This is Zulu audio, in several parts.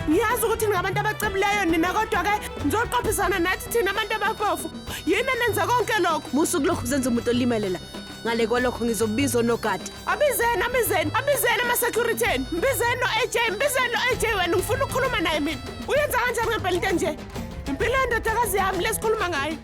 Ngiyazi ukuthi ningabantu abacebileyo nina kodwa-ke nizoqophisana nathi thina abantu abampofu. Yini enenza konke lokhu? Musa ukulokhu uzenza umuntu olimele la. Ngale kwalokho ngizobiza onogada. Abizeni, abizeni, abizeni ama-security enu. Mbizeni no-AJ, mbizeni no-AJ wena ngifuna ukukhuluma naye mina. Uyenza kanjani ngempela into enje? Impilo yendodakazi yami lesikhuluma ngayo.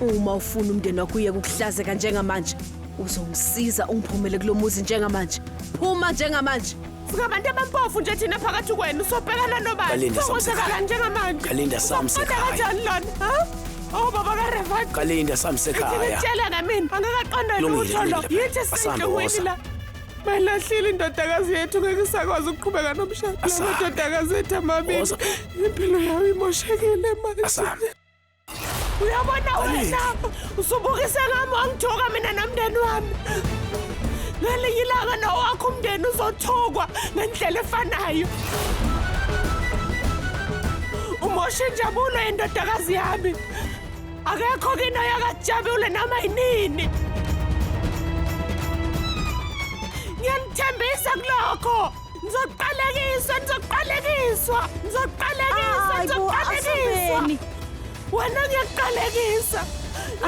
Uma ufuna umndeni wakho uyeke ukuhlazeka njengamanje, uzongisiza ungiphumele kulo muzi njengamanje. Phuma njengamanje. Singabantu abampofu nje thina phakathi kwenu sobhekana nobani? Kalinda Sokwenzakala Samsekhaya. njengamanje. Kalinda Uzokuphatha Samsekhaya. kanjani lona? Ha? Oh baba kaRevat. Kalinda samsekhaya. Ngitshela ngamina angikaqonda Kulungile, lutho lo. kulungile. Yithi Asambe, sisenhlungwini woza. la. Bayilahlile indodakazi yethu ngeke isakwazi ukuqhubeka nomshado. Asambe. Amadodakazi ethu amabili. Woza. Impilo yawo imoshekile manje. Asambe. Uyabona wena usubukise ngami wangithuka mina nomndeni wami. Ngelinye ilanga nowakho umndeni uzothukwa ngendlela efanayo. Umosha injabulo yendodakazi yami. Akekho kini oyakajabule noma yinini. Ngiyanithembisa kulokho. Nizoqalekiswa, nizoqalekiswa, nizoqalekiswa, Hayi bo, nizoqalekiswa. asambeni. Wena ngiyakuqalekisa.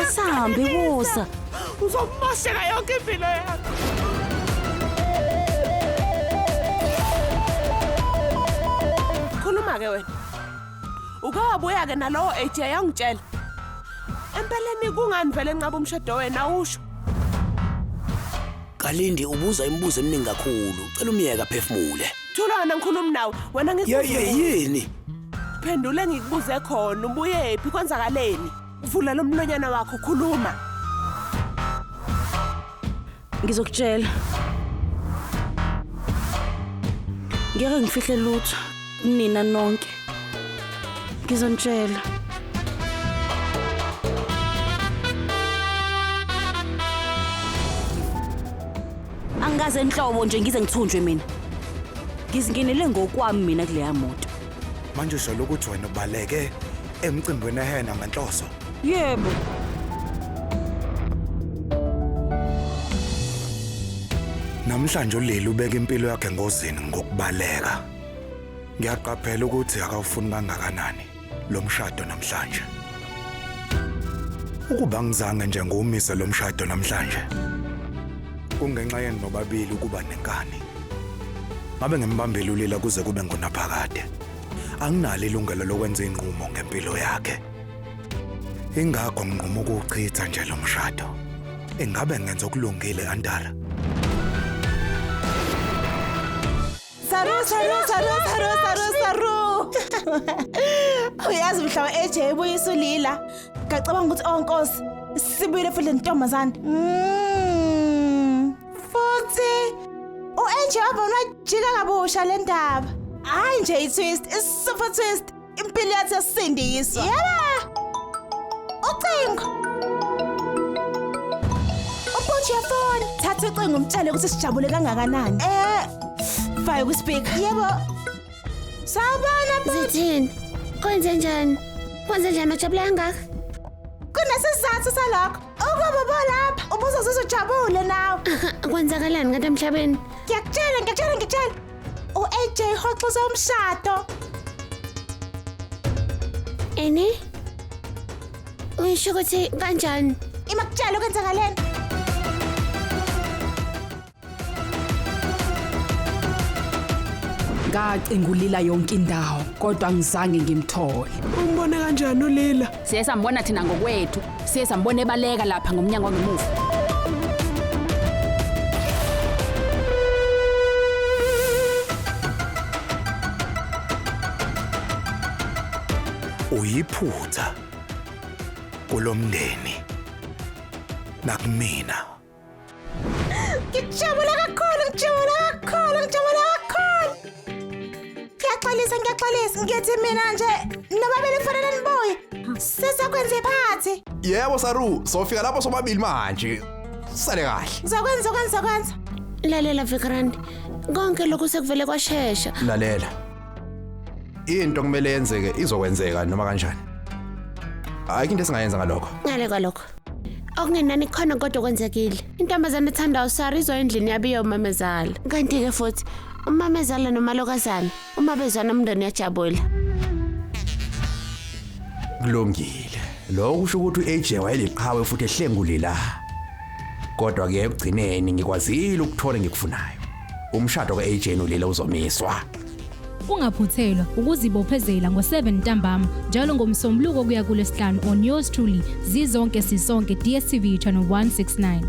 Asambe, Ngiyakuqalekisa. woza. Uzomosheka yonke impilo yakho. Khuluma ke wena. Uke wabuya ke nalowo AJ yangitshela. Empeleni kungani vele enqaba umshado wena awusho? Kalindi ubuza imibuzo eminingi kakhulu. Cela umyeke aphefumule. Thula wena ngikhuluma nawe. Wena Ye ngikubuze. ye yini? Phendule ngikubuze khona ubuyephi kwenzakaleni? Vula lo mlonyana wakho khuluma. Ngizokutshela. Ngeke ngifihle lutho kunina nonke. Ngizonitshela. Angikaze enhlobo nje ngize ngithunjwe mina. Ngizingenele ngokwami mina kuleya moto. Manje usho ukuthi wena ubaleke emcimbini ehena ngenhloso. Yebo. Namhlanje uLili ubeka impilo yakhe engozini ngokubaleka. Ngiyaqaphela ukuthi akawufuni kangakanani lo mshado namhlanje. Ukuba ngizange nje ngiwumise lo mshado namhlanje. Kungenxa yenu nobabili ukuba nenkani. Ngabe ngimbambile uLila kuze kube ngunaphakade. Anginalo ilungelo lokwenza inqumo ngempilo yakhe. Ingakho nginquma ukuwuchitha nje lo mshado. Ingabe ngenza okulungile Antara? Saru, saru, saru, saru, saru, saru. Uyazi mhla AJ ebuyisa uLila. Ngacabanga ukuthi oh Nkosi, sibuyile futhi le ntombazane. Futhi u-AJ wabona wajika kabusha le ndaba. Hayi nje i-twist, i-super twist. Impilo yathi yasindiswa. Yebo. Ucingo. Ubhuti uyafona. Thatha ucingo umtshele ukuthi sijabule kangakanani. Fake ku-speaker. Yebo. Sawubona bhuti. Zithini? Kwenze njani? Kwenze njani ujabule kangaka? Kunesizathu salokho. Ukuba bolapha ubuzozizwa ujabule nawe. Kwenzakalani kanti emhlabeni? Ngiyakutshela, ngiyakutshela, ngiyakutshela. U-AJ hoxisa umshado. Eni? Uyisho ukuthi kanjani? Ima kutshela okwenzakaleni. Ngacinga uLila yonke indawo kodwa angizange ngimthole. Umbone kanjani uLila? Siye sambona thina ngokwethu, siye sambona ebaleka lapha ngomnyango wangemuva. Uyiphutha kulomndeni nakumina. Ngijabule kakhulu, ngijabule kakhulu, ngijabule kakhulu. Ngiyaxolisa, ngiyaxolisa. Ngithi mina nje nobabili kufanele nibuye. Sesakwenza iphathi. Yebo Saru, sofika lapho sobabili manje. Sale kahle. Ngizokwenza, ngizokwenza, ngizokwenza. Lalela Vikrant. Konke lokhu sekuvele kwashesha. Lalela. Into kumele yenzeke izokwenzeka noma kanjani. Ayikho into esingayenza ngalokho. Ngale kwalokho. Okungenani khona kodwa kwenzekile. Intombazane ethanda uSara izoya endlini yabo iyomamezala. Kanti ke futhi Umamezala nomalokazana, uma bezwana umndeni uyajabula. Kulungile. Lokho kusho ukuthi uAJ wayeliqhawe futhi ehlengulila. Kodwa ke ekugcineni ngikwazile ukuthola engikufunayo. Umshado kaAJ noLila uzomiswa. Ungaphuthelwa ukuzibophezela ngo-7 ntambama njalo ngoMsombuluko kuya kuLwesihlanu on yours truly Zizonke Sisonke, DStv channel 169.